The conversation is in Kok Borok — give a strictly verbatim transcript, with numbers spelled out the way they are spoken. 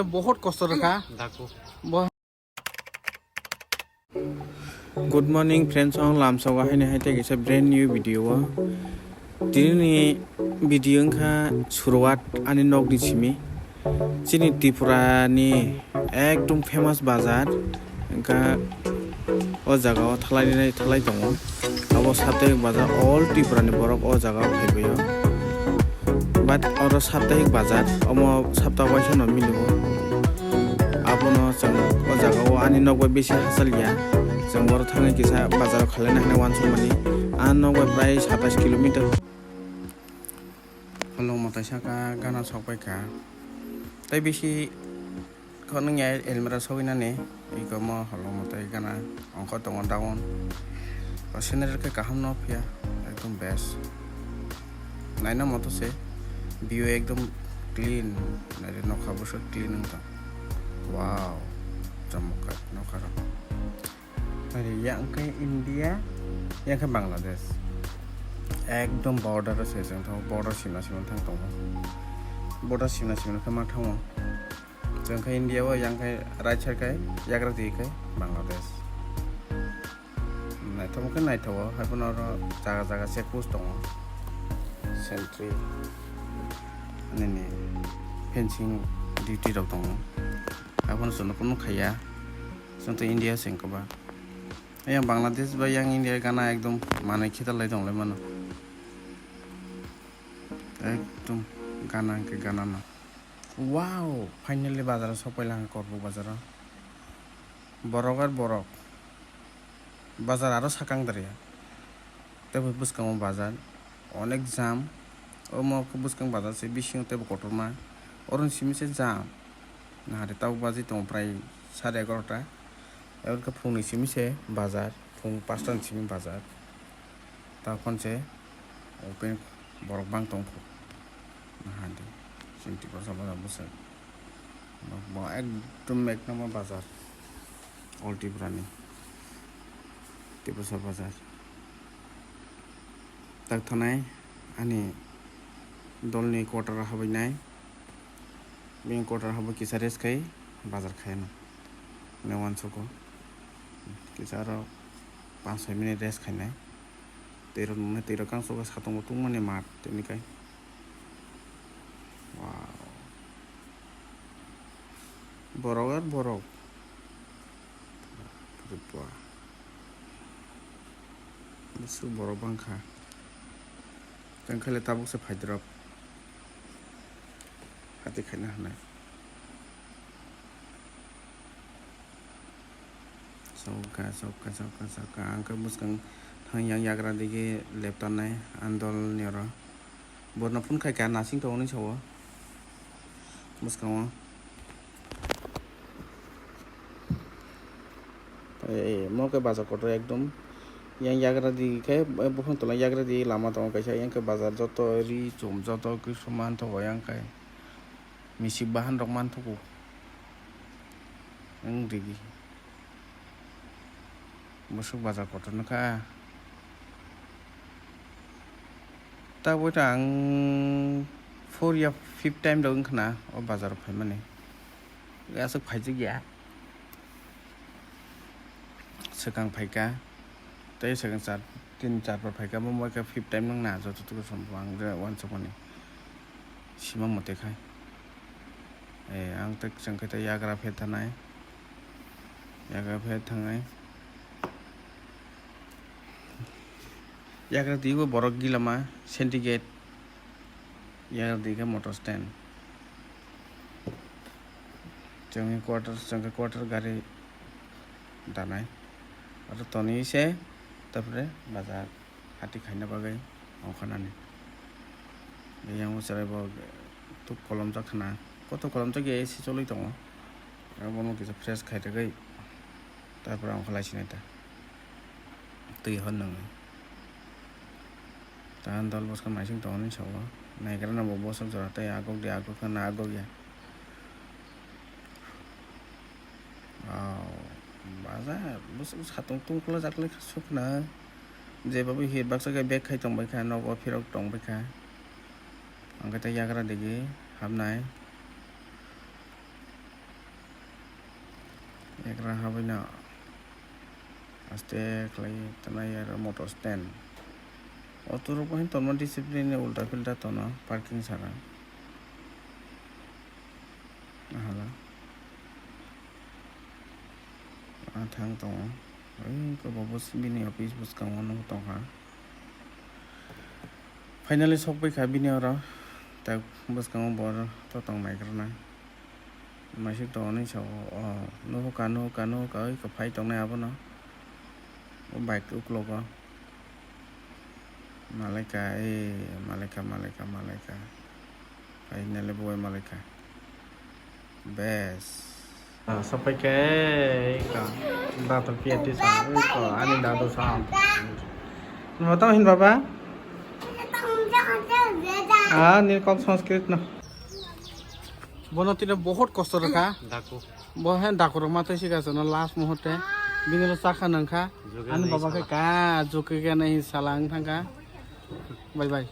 Bahut kosto rwkha. Daku. Bo- Good morning friends, ang lamsogo haini hai tei kaisa brand new video o. Tini ni video wngkha suruat ani nokni simi. Chini Tripura ni ekdom famous bazar, wngkha o jaga o thalai nai thalai tongo. Abo saptahik bazar, all Tripura ni borok o jaga o phaibaio. But oro saptahik bazar, omo sapta waisa no mili o. Abono chwng o jaga o ani nok bai bisi hachal ya. Chwng oro thangwi kisa bazar o khalai nai hinwi uansukmani. Ani nok bai prai satais kilometer. Holong mwtai saka gana sok pai kha. Tei bisi khonung ya elmera sogwi nani. Iko mo holong mwtai gana ongkho tongo down. O scenery khe kaham no phiya, ekdom best. Naina moto se view ekdom clean. Nai nokha bwswk clean wng tong. Wow, chomkar nokha rok. Are, yang khe India, yang khe Bangladesh. Ekdom border o se chwng thango, border sima sima thang tongo. Border sima sima khe ma thango. Chwng khe India o, yang khe right side khe yagra di khe Bangladesh. Naithok khe naithogo, hai phano oro jaga jaga check post tongo. Sentry nini fencing duty rok tongo. Hai phano chwngno kunu khaiya. Chwng tei India se wngkha ba. Yang Bangladesh bai yang India gana ekdom manwi khitar lai tong lai mano. Ekdom gana hwnkhe gana no. Wow, finally bazar o sok pai lang Korbuk bazar o. Borok ar borok. Bazar aro sakang dariya. Tei bwskango bazar. Onek jam. Omo khe bwskang bazar se bisingo teibo kotorma. Oroni simi se jam. Nahari tabuk baji tongo prai sade egarota. Abo khe phungni simi se bazar, phung pasta ni simi bazar. Takhon se open borok bang tong kho. Nahadi chini Tiprasa bazar bwswk. Bo ekdom ek number bazar. All Tripura ni Tiprasa bazar. Tak thanai ani dolni quarter o habwi nai. Bini quarter habo kisa rest khai bazar khai no hinwi uansukgo. Kisa aro panch soi minute rest khainai. Twi rok nungnai, twi rok kangso khe satung bo tungmani mat tini kai. Wow. Borok ar borok. Bwrwi bwa. Bwswk borok bangkha. Tengkhale tabuk se phaidrop. Hati khaina hwnwi. Chokka, chokka, chokka, chokka. Ang khe bwskang thang yang yagra digi leptanai andol ni oro. Borno phone khai kha nasing tongo hinwi sao. Bwskango. Ei, mo khe bazar kotor ekdom. Yang yagra di khe, eh, buphang tola yagra di lama tongo kaisa. Yang khe bazar joto ri chum joto kisu manthogo yang khe. Misik bahan rok manthogo. Wng rigi. Bwswk bazar kotor nokha. Tabuk ta ang four ya fifth time rok wngkha na o bazar o phaimani. Aswk phaijak ya. Swkang phaikha. Tei swkang char, tin char par phaikha. Omo khe fifth time wngna joto twibo song ang je uansukmani. Sima mote khai. Eh, ang tak chwng khe tei yagra phet thanai. Yagra phet thangnai. Yagra twibo borok gilama syndicate. Yagra twi khe motor stand. Chwngni quarter, chwng khe quarter gari danai. Aro toni se, tarpore bazar hati khaina bagwi ongkha nani. Yang bo chwrai bo tuk kolomjak khna. Koto kolomjak ya A C cholwi tongo. Abo no kisa fresh khai rwgwi. Tarpore ongkha lai sinai ta. Twi hor nangwi. Tan dol bwskang naising tongo ni sao. Naigra no bo bosok jora tei agok di agok khna agok ya. Wow, bazar bwswk satung tungkla jaklai sukna. Jeba bo hi baksa khe bag khai tongbai kha, nogo phirok tongbai kha. Ang khe tei yagra digi habnai. Ekra habaino aste khlai tanai aro motor stand. Auto rok bo hin tonma discipline ni ulta philta tono parking sara. Ahala. Ah, thang tongo. Oi, ko bo bus bini office bwskango nw tongkha. Finally sokpai kha bini oro. Tak bwskango bo oro to tong naikrana. Maisik to onwi sao, oh, nuhuka, nuhuka, nuhuka, oi ko phai tongnai abono. O bike uklogo. Malaika, eh, malaika, malaika, malaika. Finally boy malaika. Bes. Ah, sapai ke, eh, ka. Dato kiya tisa, eh, ko, ani dato sa. Matang hin baba? Ah, nil kok Sanskrit no. Bono tine bohot kosto rakha. Daku. Bo he daku rok ma twi sika sono last muhurte. Bini lo chakha nangkha. Ani baba khe ka juke khe nai sala wng thangkha. Bye bye.